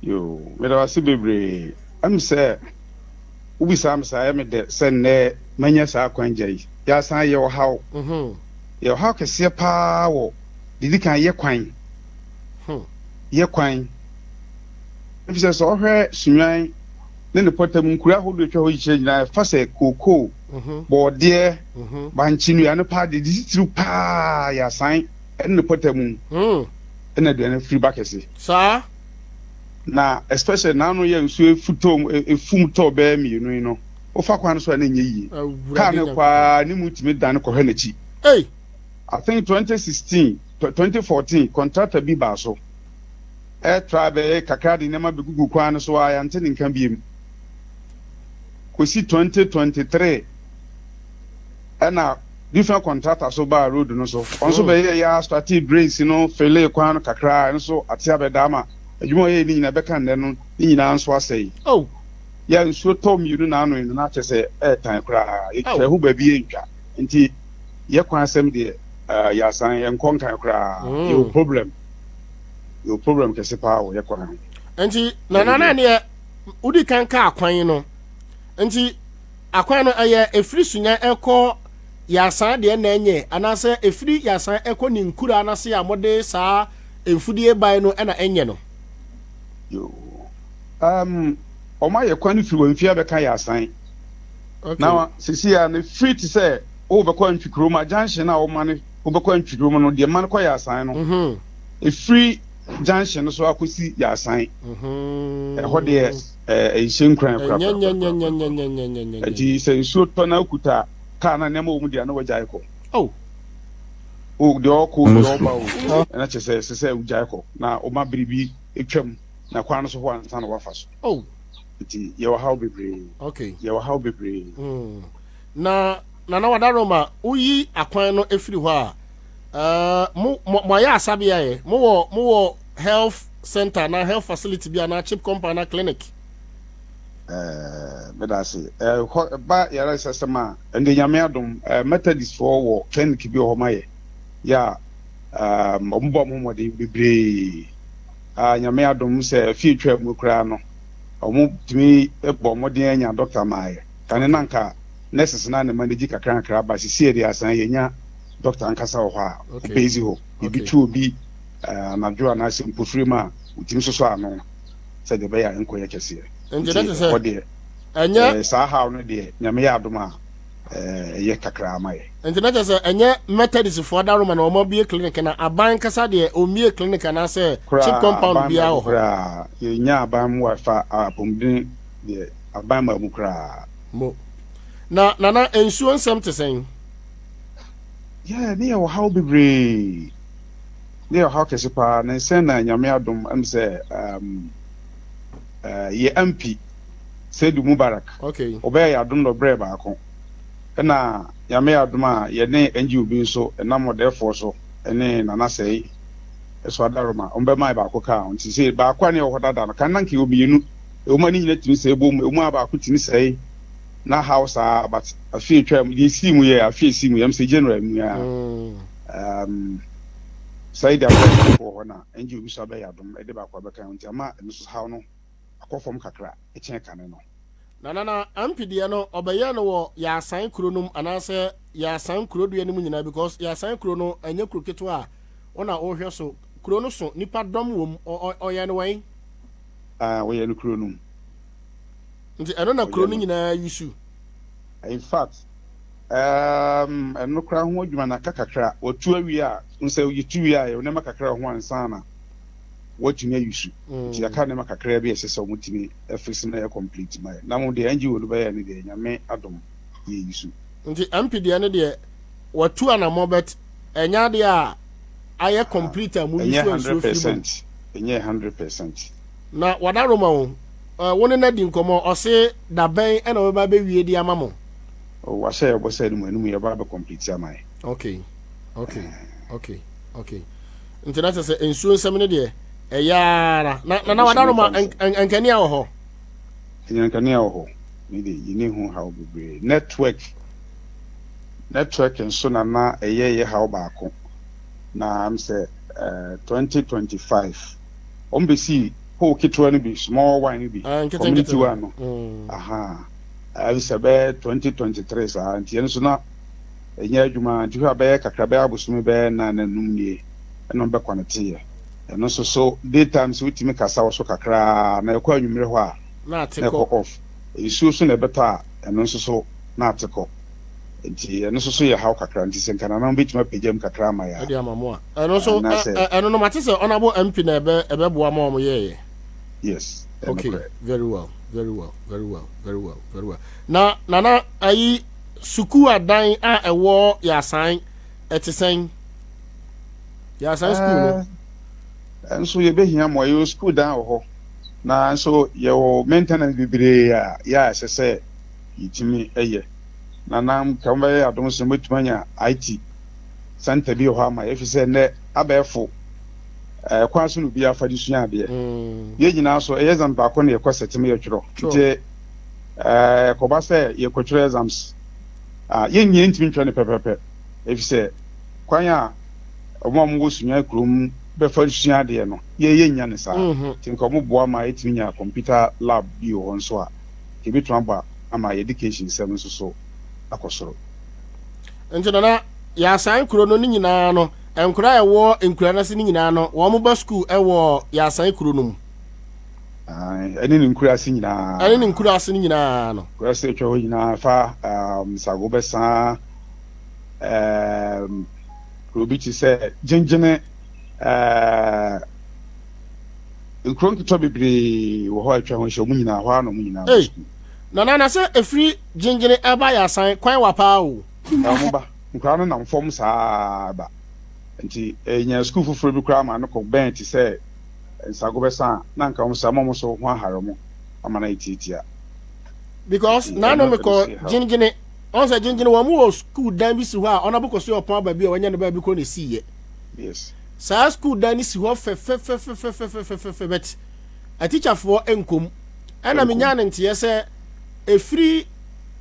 Yoo, meda wo ase bebree. Ɛm sɛ wobisaa me saa, ɛyɛ me dɛ sɛ nnɛ manya saa akwangya yi. Yɛasan yɛ ɔhaw. Yɛ ɔhaw kɛseɛ paa wɔ deɛ ɛdi kan yɛ kwan. Yɛ kwan. Efisɛ sɛ ɔhwɛ Sunyani ne ne pɔtam nkuro ahodoɔ atwa hɔ yikyerɛ nyinaa, ɛfa sɛ kookoo, bɔɔdeɛ, bankye nnuane paa deɛ, deɛ titiriw paa yɛ asan ne ne pɔtam ɛna aduane firi ba kɛse. Saa. Na especially n'ano yɛ nsuo efutɔ efum tɔ bɛyɛ mmienu yi no, wofa kwan no so a na ɛnyɛ yie. Kaa no kɔ ara ne mu tumi dane kɔhwɛ n'akyi. Hey. I think 2016, 2014 contractor bi baa so. Ɛtra bɛyɛ kakra de nneɛma bɛgugu kwan no so a yɛante ne nka biem. Kɔsi 2023 ɛna different contractor so baa road no so. Ɔno nso bɛyɛ yɛ astart drains no fill kwan no kakra, ɛno nso ate abɛda ama adwuma a ɔyɛ ne nyinaa bɛka nnɛ no ne nyinaa nso asɛe. Yɛ nsuo tɔ mmienu n'ano yi no na kyerɛ sɛ ɛɛtan koraa. Yɛtwa ho baabi yɛntwa. Nti yɛ kwan asɛm deɛ yɛasan yɛnkɔ nkan koraa. Yɛwɔ problem. Yɛwɔ problem kɛse paa wɔ yɛ kwan ho. Nti nana na neɛ wodi kan ka akwan no, nti akwan no ɛyɛ efiri Sunya ɛkɔ Yasan deɛ na ɛnyɛ, anaasɛ efiri Yasan ɛkɔ ne nkura anase a mode saa mfudie ban no ɛna ɛnyɛ no? Yo. Ɔmo ayɛ kwan no firi wɔn mfie abɛka Yasan. Na sisi a ne firi te sɛ wobɛkɔ Antwi kurom a junction a wɔma no wobɛkɔ Antwi kurom no deɛ ma no kɔ Yasan no. Efiri junction no so akɔsi Yasan. Ɛhɔ deɛ ɛnhyɛ nkuran koraa. Nyɛnyɛnyɛnyɛnyɛnyɛnyɛnyɛ. Nti sɛ nsuo tɔ na okuta kaa na nneɛma wɔ mu deɛ na wagyae kɔ. O deɛ ɔkɔ deɛ ɔba o, ɛna kyerɛ sɛ ɛsɛ sɛ wogyae kɔ na ɔma biribi atwam na kwan no so hɔ ansa na wafa so. Nti yɛwɔ haw bebree. Yɛwɔ haw bebree. Na nana wadaroma, woyi akwan no efiri hɔ a, mo ayɛ asabea yɛ mo wɔ health center na health facility bi ana CHPS compound na clinic? Meda ase. Hɔ ba yɛrɛ sɛsɛm a ɛnde Nyame adom, Methodist foɔ wɔ clinic bi wɔ hɔ ma yɛ yɛ a ɔmo bɔ ɔmo ho mmɔden bebree a Nyame adom sɛ fie twa mu koraa no ɔmo tumi bɔ mmɔden anya doctor maa yɛ. Kane na nka nurses na ne manage kakra kakra ba, sisi yɛ de asan yɛnya doctor ankasa wɔ hɔ a ɔbɛzi hɔ. Ebi tu obi anadwo anaasɛ mpofiri mu a, otumi soso ano sɛdeɛ ɛbɛyɛ a nkɔyɛ kɛseɛ. Nti na kyerɛ sɛ ɛhɔ deɛ ɛnyɛ saa haw no deɛ, Nyame yɛ adom a ɛyɛ kakra ama yɛ. Nti na kyerɛ sɛ ɛnyɛ Methodist foɔ adaroma na wɔn abue clinic, na aban kasa deɛ ɔmmie clinic anaasɛ CHPS compound aban biara ma wɔ mu hɔ? Koraa yɛnya aban mu afa apɔmuden deɛ, aban ma mu koraa. Mo na nana, nsuo nsɛm te sɛn? Yɛ ne yɛ wɔ haw bebree, ne yɛ haw kɛse paa na nsɛn na Nyame adom ɛm sɛ yɛ MP Seidu Mubarak ɔbɛyɛ yɛ adom na ɔbrɛ baako, ɛna Nyame yɛ adom a yɛne NGO bi nso ɛnam ɔdɛɛfoɔ so ɛne Nana Sɛe ɛso adaroma ɔmbɛma yɛ baako kaa ho. Nti sɛ baako a ne yɛwɔ hɔ dada no kan na nka yɛwɔ mmienu, ɛwɔ mu a ne nyina tumi sɛe bom, ɛwɔ mu a baako tumi sɛe na haw saa, but afei atwa mu deɛ esii mu yɛ afei esii mu yɛm sɛ January mu a Saidi abɛyɛ baako wɔ hɔ na NGO bi so abɛyɛ adom ɛde baako abɛka ho, nti ama ɛno nso haw no akɔ fam kakra ɛkyɛn kane no. Na nana, MP deɛ no ɔbɛyɛ no wɔ Yɛasan kuro no mu anaasɛ Yɛasan kuro dua no mu nyinaa? Because Yɛasan kuro no ɛnyɛ kuro ketewa a wɔna wɔhwɛ so, kuro no so nipa dɔm wɔ mu. Ɔyɛ no wɔn Ah, wɔyɛ no kuro no mu. Nti ɛno na kuro no nyinaa yi su? In fact, ɛno koraa ho adwuma na aka kakra. Wɔtu awie a sɛ yɛtu wie a, yɛwɔ nneɛma kakra wɔ ho ansa na wɔatumi ayi su, nti yɛaka nneɛma kakra bi a ɛsɛ sɛ wɔtumi afiri na yɛ complete ma yɛ, na mo deɛ NGO no bɛyɛ no deɛ, Nyame adom yɛyi su. Nti MP deɛ no deɛ watu anammɔ, but ɛnyɛ adeɛ a ayɛ complete a mu yi ɛnyɛ so 100 nsuo firi mu? percent, ɛnyɛ 100%. Na wadaroma wo wo ne no adi nkɔmmɔ, ɔse dabɛn ɛna ɔbɛba bɛwie de ama mo? Wahyɛ yɛbɔ sɛ anim anim yɛba bɛ complete ama yɛ. Okay, nti na kyerɛ sɛ nsuo nsɛm no deɛ ɛyɛ ara na nana wadaroma, nkanea wɔ hɔ? Ɛnyɛ nkanea wɔ hɔ ne de yɛni ho haw bebree. Network nso na ɛyɛ yɛ haw baako na am sɛ 2025 wɔn bɛsi. Pole ketewa no bi, small one no bi, Ah, nketenkete community no. one no. Aha. Ɛyɛ sɛ bɛyɛ 2023 saa, nti ɛno nso na ɛnyɛ adwuma, nti hwɛ a bɛyɛ kakra, bɛyɛ abosome bɛyɛ 4 na 5 nie ɛna ɔmbɛkɔ no teeɛ. Ɛno nso so daytime sɛ wotumi kasa wɔ so kakraa na ɛkɔ anwummerɛ hɔ a Na ate na kɔ. ɛkɔ off. Nsuo so na ɛbɛtɔ a, ɛno nso so na ate kɔ, nti ɛno nso so yɛ haw kakra, nti sɛ nka nananom bɛtumi apagya mu kakra ama yɛ. Ɛde ama mo a, ɛno nso Anaasɛ ɛno no mate sɛ honourable MP na ɛbɛboa ma ɔmo yɛɛyɛ. Yes, Okay. ɛnokorɛ. Very well, very well, very well, very well, very well. Na Nana, ayi sukuu adan a ɛwɔ Yasan ɛte sɛn? Yasan sukuu no? Nso yɛbɛhia mmoa. Yɛwɔ sukuu dan wɔ hɔ, na nso yɛwɔ maintenance bebree a yɛ a ɛsɛ sɛ yɛtumi yɛ. Na nam ka wɔbɛyɛ adom so mɛtumi anya IT center bi wɔ hɔ ama yɛfi sɛ nnɛ abɛɛfo kwan so no obi afa de sua adeɛ. Yɛn nyinaa so ɛyɛ exam baako na yɛkɔ sɛtem yɛtwerɛ, nti kɔba sɛ yɛkɔtwerɛ exams a, yɛn nyinaa ntumi ntwerɛ no pɛpɛpɛ, ɛfiri sɛ kwan a ɔmo a wɔwɔ Sunya kurom bɛfa sua adeɛ no, yɛyɛ nya ne saa. Nti nka ɔmo boa ma yɛtumi nya computer lab bi wɔ hɔ nso a, yɛbɛtumi aba ama yɛ education sɛm nso so akɔ soro. Nti Nana, Yasan kuro no ne nyinaa no, nkora a ɛwɔ nkura no ase no nyinaa no, wɔn mo ba sukuu ɛwɔ Yasan kuro no mu? Ɛne ne nkura ase nyinaa. Ɛne ne nkura ase no nyinaa no. Nkura ase atwa hɔ nyinaa fa Sago bɛsa kuro bi te sɛ Gyengyene, nkuro nketewa bebree wɔ hɔ a atwa ho ahyia, ɔmo nyinaa hɔ ara na ɔmo nyinaa wɔ Ei. sukuu. Nana, na sɛ efiri Gyengyene ɛba Yasan kwan wa paa o. Na ɔmo ba, nkwadaa no nam fam saa ba, nti ɛnya sukuu foforɔ bi koraa ma no kɔ bɛn te sɛ Nsago bɛsa a, na nka ɔmo sɛ ama ɔmo so ho ahare ɔmo ama no ayɛ tietia. Because Nti naano ɛno ɛno mekɔ so yɛ haw. Gyengyene, ɔn sɛ Gyengyene wɔn wɔ sukuu dan bi si hɔ a ɔnabɔ kɔ so yɛ ɔpɔn aba bi a wɔanya ne baabi kɔ na esi yɛ. Saa sukuu dan no si hɔ fɛfɛfɛfɛfɛfɛfɛ, but atikyafoɔ nkom, ɛna nkom. Menya ne nteɛ sɛ efiri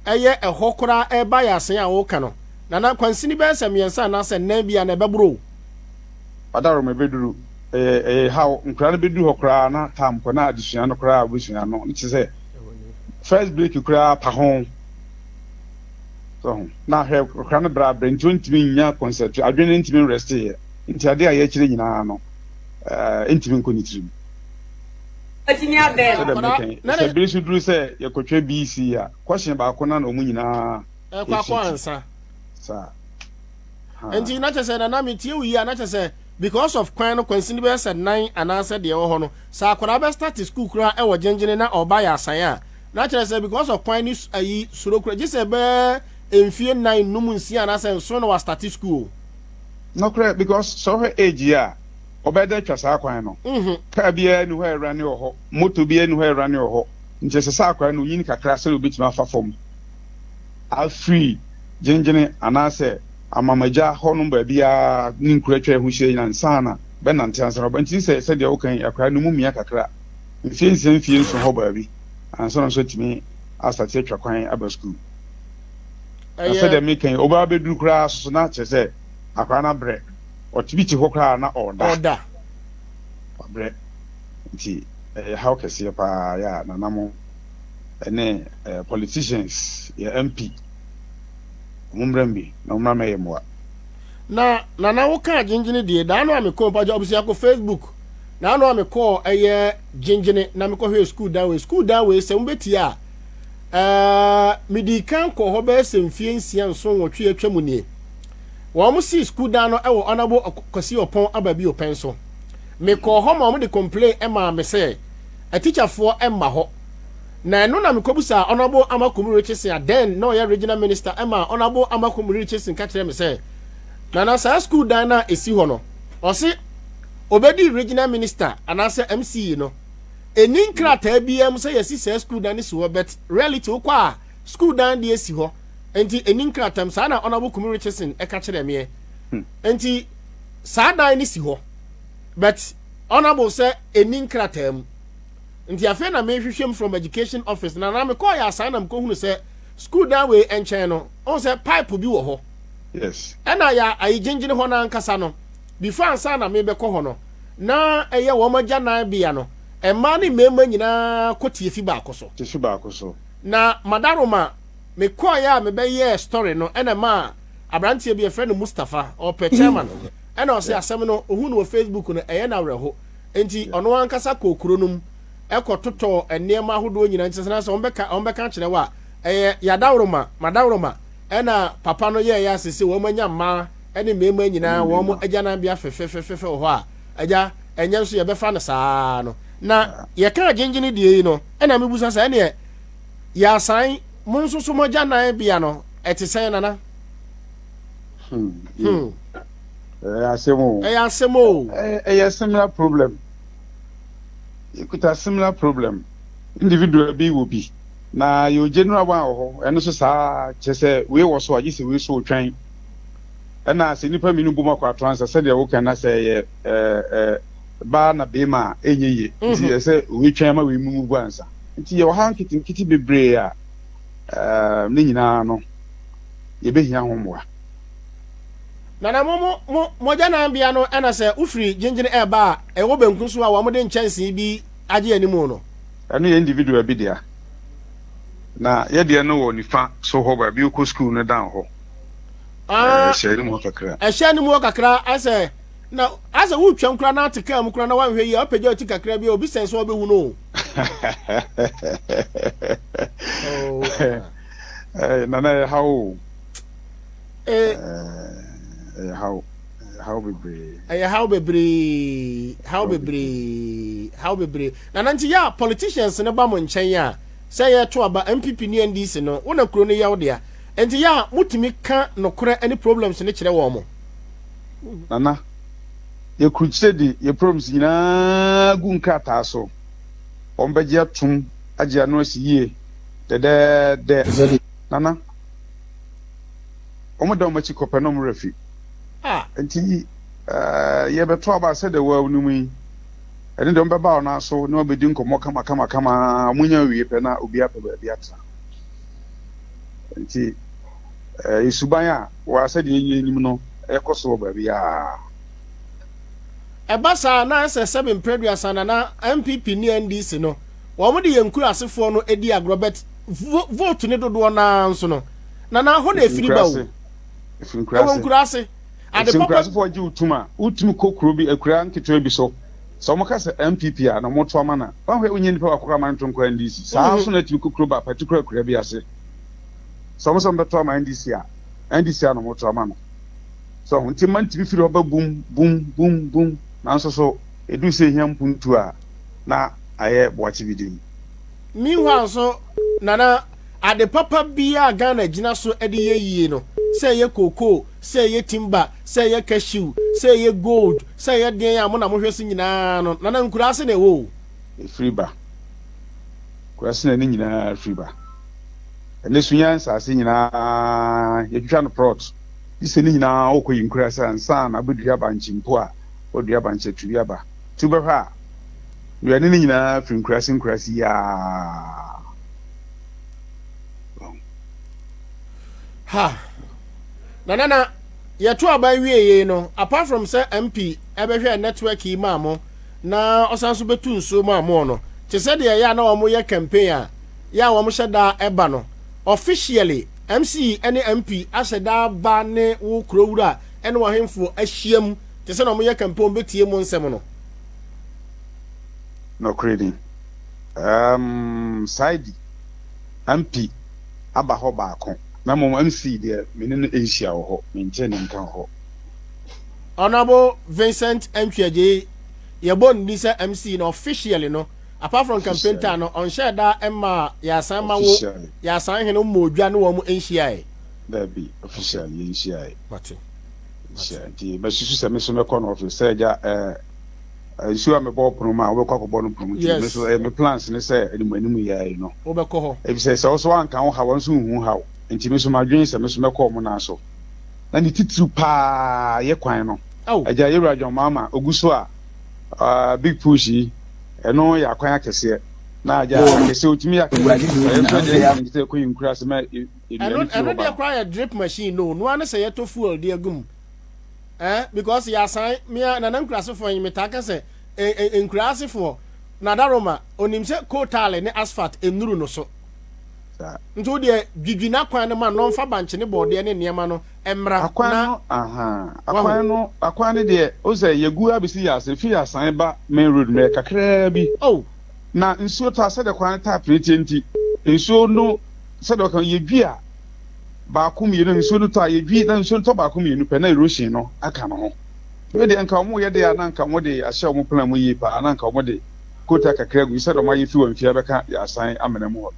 ɛyɛ ɛhɔ koraa ɛba Yasen a wɔka no, Nana, kwansini bɛyɛ sɛ mmiɛnsa anaasɛ nnan bi a na ɛbɛboro o. Ɔdaroma bɛduru, ɛyɛ haw. Nkwadaa no bɛduru hɔ koraa na tam kɔ, na adesua no koraa a wɔbɛsua no ne kyerɛ sɛ first break koraa pa ho so ho, na ahwɛ nkwadaa no brɛ abrɛ, nti wɔntumi nya concentrate, adwene no ntumi nrest yɛ, nti adeɛ a yɛkyerɛ nyinaa no ntumi nkɔ ne tirim. Sɛdeɛ akwadaa meka yi, na sɛ ne bere so duru sɛ yɛkɔtwa BECE a, question baako na ɔmo nyinaa ɛkɔ akɔ ɛkyiti ansa. Saa ha. Nti na kyerɛ sɛ, Nana, metie wo yie a, na kyerɛ sɛ because of kwan no, kwansini bɛyɛ sɛ nan anaasɛ deɛ ɛwɔ hɔ no, sɛ akwadaa bɛ start school koraa ɛwɔ Gyengyene na ɔba yɛ asan a, na kyerɛ sɛ because of kwan no ayi soro koraa, gye sɛ bɛyɛ mfie 4, 5, 6 anaasɛ 7 na wa start school o. Nokorɛ, because sɛ ɔhwɛ age yi a, ɔbɛyɛ dɛ atwa saa kwan no? Kaa biara ni hɔ a ɛrane wɔ hɔ, moto biara ni hɔ a ɛrane wɔ hɔ, nti ɛsɛ sɛ akwadaa no onyini kakra sɛdeɛ obɛtumi afa fam afiri Gyengyene anaasɛ Amamagya hɔnom baabiara ne nkuro atwa ɛho hyia nyinaa nsa na bɛnante ansa na ɔba. Nti sɛ sɛdeɛ woka yi, akwadaa no mu mia kakra, mfie 6, mfie 7 hɔ baabi ansa na nso atumi asate atwa kwan aba sukuu. Na sɛdeɛ meka yi, ɔbaa bɛduru koraa soso na kyerɛ sɛ akwadaa no abrɛ, ɔtumi te hɔ koraa na ɔda. Ɔda. Wabrɛ, nti ɛyɛ haw kɛseɛ paa yɛ a nanamo ne politicians, yɛ MP, ɔmo mmra bi na ɔmo mmra mɛyɛ mmoa. Na Nana, wokaa Gyengyene deɛ, daa no a mekɔɔ mpagya abusua kɔ Facebook na ano a mekɔɔ ɛyɛ Gyengyene na mekɔhwɛɛ school dan wei, school dan wei, sɛ mobɛtie a, medi kan kɔɔ hɔ bɛyɛ sɛ mfie 6, 7, 8 atwa mu nie. Wɔn mo sii school dan no ɛwɔ Honourable Kwasi Ɔpɔn aba bi ɔpɛn so. Mekɔɔ hɔ ma wɔn de complain ɛmaa me sɛ atikyafoɔ ɛmma hɔ, na ɛno na mekɔbusaa Honourable Amakum Richardson a then na ɔyɛ regional minister, ɛma Honourable Amakum Richardson ka kyerɛ me sɛ, Nana, saa school dan no a ɛsi hɔ no, ɔse obɛdi regional minister anaasɛ MCE no, ɛni nkrataa biara mu sɛ yɛsi saa school dan no si hɔ, but reality wokɔ a, school dan deɛ si hɔ, nti ɛni nkrataa mu. Saa na Honourable Kumi Richardson ɛka kyerɛ meɛ. Nti saa dan no si hɔ, but Honourable sɛ ɛni nkrataa mu. Nti afei na mehwehwɛ mu from education office na mekɔɔ yɛ asan na mekɔhunu sɛ school dan wei nkyɛn no, ɔhu sɛ pipe bi wɔ hɔ. Ɛna yɛ ayi Gyengyene hɔ no ankasa no, before ansa na mebɛkɔ hɔ no, na ɛyɛ wɔn agya nan bea no. mmaa ne mmarima nyinaa kɔ tiefi baako so. Tiefi baako so. Na Madaroma, mekɔeɛ a mebɛyɛɛ story no ɛna ɛmaa aberanteɛ bi yɛfrɛ no Mustapha, ɔpɛ chairman, ɛna ɔse asɛm no ɔhu no wɔ Facebook no ɛyɛ no awerɛho, nti ɔno ankasa kɔɔ kuro no mu ɛkɔ totɔɔ nneɛma ahodoɔ nyinaa, nti sɛ sɛ wɔbɛka wɔbɛka akyerɛ wo a ɛyɛ Yadaworoma, Madaworoma ɛna papa no yɛɛyɛ a sese wɔn anya mmaa ɛne mmarima nyinaa wɔn agyananbea fɛfɛfɛfɛ wɔ hɔ a agya ɛnyɛ nso yɛbɛfa no saa no na yɛka agyengyene deɛ yi no ɛna mebusa sɛ ɛneɛ Yɛasan, mo nso so mo agyanan bea no, ɛte sɛn, Nana? Hmm. hmm. Ɛyɛ asɛm o. Ɛyɛ asɛm o. Ɛyɛ similar problem. Yɛkuta similar problem. Individual bi wɔ bi. Na yɛwɔ general one wɔ hɔ. Ɛno nso saa kyerɛ sɛ wei wɔ so a gye sɛ wei so retwɛn. Ɛna sɛ nnipa mmienu bom akɔ ato ansa sɛdeɛ woka na sɛ ɛyɛ ɛɛ baa na beema a ɛnyɛ yie. Nti ɛsɛ sɛ wei twɛn ama wei mu mu ansa. Nti yɛwɔ haw nketenkete bebree a ne nyinaa no yɛbɛhia ho mmoa. Nana mo mo mo mogyananbea no ɛna sɛ wofiri Gyengyene ɛreba a ɛwɔ benkum so a wɔn de nkyɛnsee bi agye anim no. Ɛno yɛ individual bi dea. Na yɛ deɛ no wɔ nifa so hɔ baabi wokɔ school no down hɔ. Ah, Ɛhyɛ anim hɔ kakra. Ɛhyɛ anim hɔ kakra asɛ Na asɛ wotwam koraa na ate kaa mu koraa na wanhwɛ yie a wopagya wo ti kakra bi a obi sɛn so a wobɛhu no o. Oh, ah. Eh, nana ɛyɛ haw o. Eh. Ɛyɛ haw. Ɛyɛ haw bebree. Ɛyɛ haw bebree. Haw bebree. Haw bebree. Nana nti yɛ a politicians no ba mo nkyɛn a sɛ yɛto aba NPP ne NDC no wo na kuro no yɛ wo dea. Nti yɛ a motumi ka nokorɛ ne problems no kyerɛ wɔn mo. Nana, yɛkrukyire de yɛ problems nyinaa gu nkrataa so. Wɔn bɛgye atom agye ano asi yie dɛdɛɛdɛ. Nana, wɔn da wɔn akyi kɔpɛ na wɔn werɛ afi. Nti yɛbɛto aba sɛdeɛ woanim yi, ɛne deɛ wɔn bɛba wɔn nan so na wɔabɛdi nkɔmmɔ kama kama kama, wɔn nya wie pɛ na obiara pɛ baabi atena. Nti ɛyɛ suban a wɔ sɛdeɛ yɛn nim no ɛkɔ so wɔ baabiara. Ɛba saa a na ɛsɛ sɛ mprɛ aduasa na na NPP ne NDC no wɔn de yɛn nkurasefoɔ no di agorɔ but vote no dodoɔ no ara nso no na na hɔ na ɛfiri ba o. Ɛfiri nkuraase. Ɛwɔ nkuraase. Ade Sɛ papa. nkurasefoɔ gye wo tum a, wotumi kɔ kuro bi, akuraa nketewa bi so. Sɛ wɔka sɛ NPP a na wɔto ama no a, woanhwɛ a wonnya nipa baako koraa ma no nto nkɔ NDC. Saa ara nso na atumi kɔ kuro ba particular akuraa bi ase. Sɛ wɔn sɛ wɔbɛto ama NDC a, NDC a na wɔto ama no. So ho nti mma ntumi firi hɔ ba bum bum bum bum. Nanso so ɛduru sɛ ɛhia mpuntuo a, na ayɛ boakye bi din. Meanwhile nso Nana, ade papa biara a Ghana gyina so de yɛ yie no, sɛ ɛyɛ cocoa, sɛ ɛyɛ timber, sɛ ɛyɛ cashew, sɛ ɛyɛ gold, sɛ ɛyɛ deɛn a mo na mohwɛ so nyinaa no, Nana nkuraase na ɛwɔ o. Ɛfiri ba. Nkuraase na ne nyinaa firi ba. Ɛnɛ Sunya nsaase nyinaa yɛtwitwa no prɔt. Gye sɛ ne nyinaa wokɔ yi nkuraase ansa na wobɛdua bankye mpo a, woadua bankye atu bi aba. Nti wobɛhwɛ a, nnuane no nyinaa firi nkuraase nkuraase yi ara. Ha. Na nana, yɛto aban wieeɛ no, apart from sɛ MP ɛbɛhwɛɛ network yi maa mo na ɔsan so bɛtu nsuo maa mo no, te sɛ deɛ ɛyɛ a na wɔyɛ campaign a, yɛ a wɔhyɛ da ba no, officially MC ne MP ahyɛ da ba ne wo kuro wura ne w'ahemfoɔ ahyiam te sɛ na wɔyɛ campaign wɔbɛtie mo nsɛm no. Nokorɛ ni, um, Saidi, MP aba hɔ baako, na mmom MC deɛ me ne no nhyia wɔ hɔ, mentee ne nka wɔ hɔ. Honourable Vincent Antwi Adjei, yɛbɔ no din sɛ MC no officially no, Apart from campaign time no, ɔnhyɛɛ da mmaa yɛasan ma wo yɛasan hene mmɔɔ dwa ne wɔn nhyiae. Dabi, officially yɛnhyiae. Mate. Mate. Nti masusu sɛ me nso mɛkɔ no office sɛ agya ɛɛ nsuo a mebɔ pono mu a wobɛkɔ akɔbɔ no pono mu nti me nso ɛyɛ me plans ne sɛ anim anim yɛ yi no. Wobɛkɔ hɔ. Efisɛ sɛ wo so anka wo haw wɔn nso nhu haw nti me nso madwen sɛ me nso mɛkɔ wɔn nan so. Na ne titiriw paa yɛ kwan no. Agya Yɛwura John Mahama ogu so a uh, big push yi. Ɛno yɛ akwan akɛseɛ. Na agya akɛseɛ otumi yɛ akɛseɛ akɛseɛ yɛn nso deɛ nketenkete ɛkɔ yɛn nkura ase ma nnuane firi hɔ ba. Ɛno deɛ koraa yɛ drip machine no noa ne sɛ yɛtɔ fuel de agu mu eh because yɛasan mea nana nkurasefoɔ yi metaa ka sɛ nkurasefoɔ. Nadaroma onim sɛ coal ne asphalt nnuru no so. Nti wo deɛ dwidwi n'akwan no ma no ɔmfa bankye ne bɔɔdeɛ ne nneɛma no mmra. Akwan na no, aha, wahu. Akwan no deɛ o sɛ yɛgu abɛsi yɛ ase fi asan ba main road no yɛ kakraa bi. Oh. Na nsuo tɔ a, sɛdeɛ kwan no type no tie nti, nsuo no sɛdeɛ ɔka yɛdwi a baako mmienu, nsuo no tɔ a yɛdwi na nsuo no tɔ baako mmienu pɛ na erosion no aka no ho. Wei deɛ nka wɔn yɛ deɛ a, na nka wɔn de ahyɛ wɔn plan mu yie paa, na nka wɔn de coal tar kakra gu sɛdeɛ wɔn ayɛ fi wɔn mfie abɛka yɛ asan amena mu hɔ.